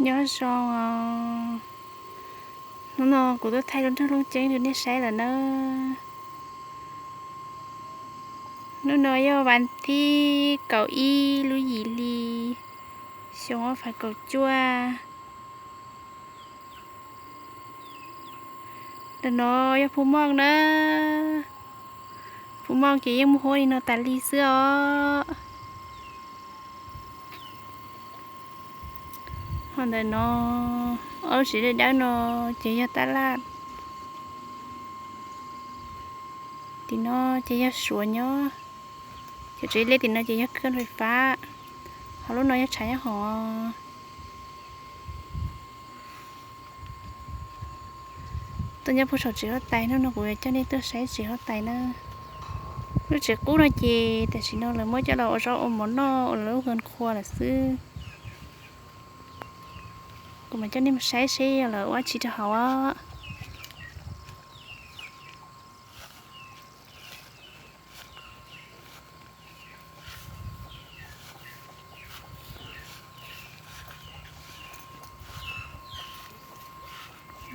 Nyob zoo os, hnub no kuv tuaj thaij lub nroog Looj Ceeb rau nej saib lawm na. Hnub no yog vas thib kaum ib lub yim hli xyoo ob phav kaum cuaj. Ntawm no yog Phu Moj na. Phu Moj ces yeej muaj huab li no tas li xwb os. Ho ntawm no, ob lub tsev dawb dawb no ces yog tab laj. Tim no ces yog Suav nyob. Cov tsev liab tim no ces yog khawb fais fab, ho lub no yog tshav nyob hauv. Tuaj nyob puag saum tsev huab tais, hnub no kuv yuav coj nej tuaj saib tsev huab tais na. Lub tsev qub no ces tam sim no lawv muab coj los ua zaub ua mov noj ua lawv lub hwv qhua lawm xwb. Kuv mam coj nej mus saib seb lawv ua dab tsi rau hauv os.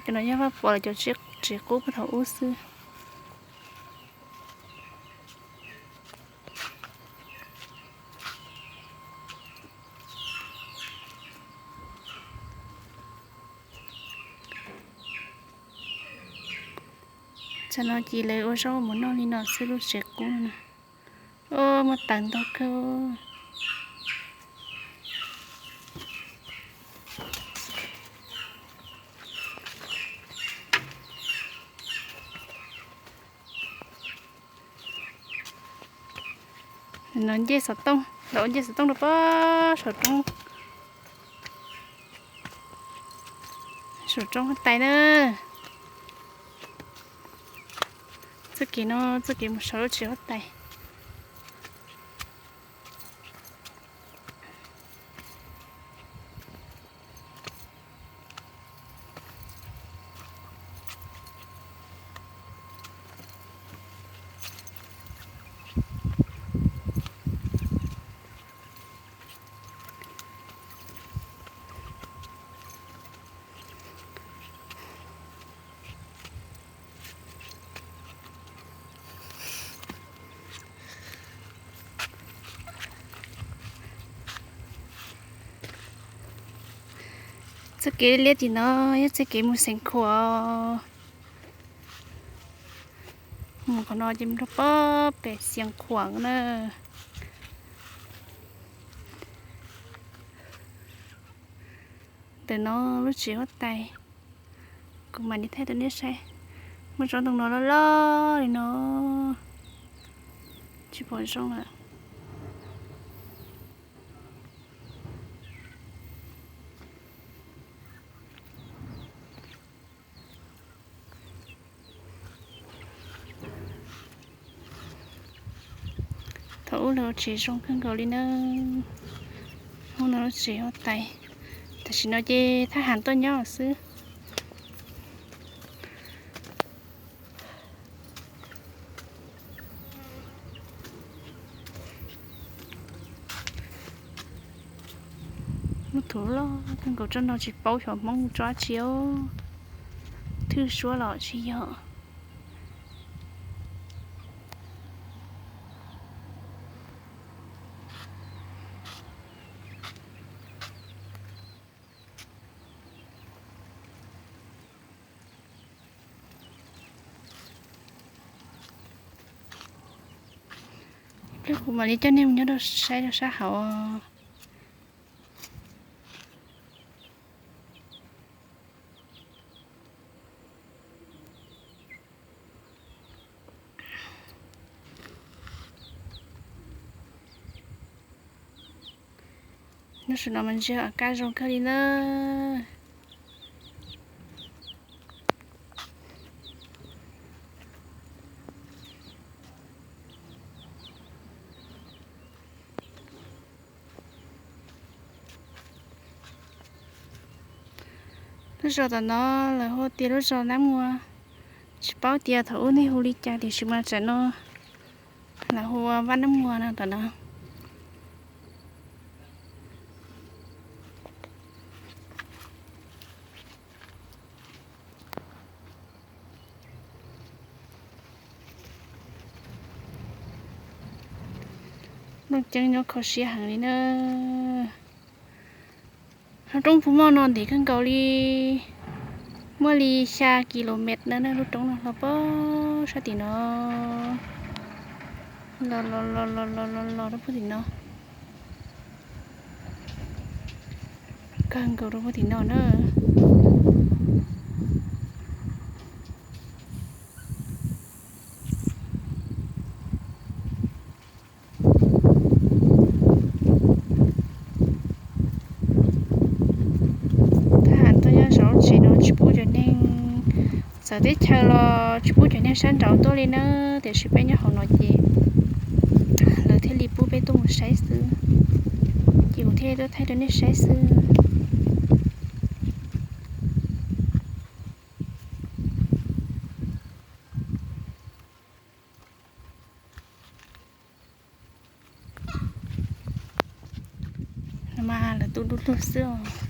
Cov no yog Vaj Pov lawv cov tsev qub puag thaum ub xwb. Tsam no ces lawv ua zaub ua mov noj li no xwb lub tsev qub no. Os, muaj taws ntau kawg. No ncej xov tooj, lawv ua ncej xov tooj rau pem saum roob, saum roob huab tais na. Txoj kev no txoj kev mus saum lub tsev huab tais. Txoj kev liab tim no yog txoj kev mus Xeev Khuam. Mus qhov no ces mus rau pem Xeev Khuam na. Ntawm no lub tsev huab tais, kuv mam li thaij rau nej saib. Muaj tsob ntoo no loj loj li no, tsis pom zoo lawm. Thaum ub lawv ua tsev zoo kawg nkaus li na. Hnub no lub tsev huab tais, tam sim no ces thab ham tuaj nyob xwb. Muaj thuv loj kawg nkaus, tsob no tsis paub xyov Hmoob hu tsob dab tsi os, thwj suab los tsis yog. Ib pliag kuv mam li coj nej mus nyob rau saib rau sab hauv. Lub sij hawm no mas ntsia kab zoo kawg li na. Lub zos tom no lawv hu tias lub zos Nab Muas, tsis paub tias thaum ub nej hu li cas tiam sis mas tam no lawv hu ua Vaj Nab Muas no tom no. Muaj ceeb nyob kho siab heev li na. Lub roob Phu Moj no ntev kawg nkaus li, muaj li xya kilomev na, lub roob no los puag sab tim no, los los los los los los los rau puag tim no, kawg nkaus rau puag tim no na. Thab ham tuaj nyob saum lub tsev no tsis pub cov neeg, txawv teb chaws los tsis pub cov neeg sab nraud tuaj li na, tiam sis peb nyob hauv no ces lawv thiaj li pub peb tuaj mus saib xwb, ces kuv thiaj li tuaj thaij rau nej saib xwb. Mas lawv tu dub lug xwb os.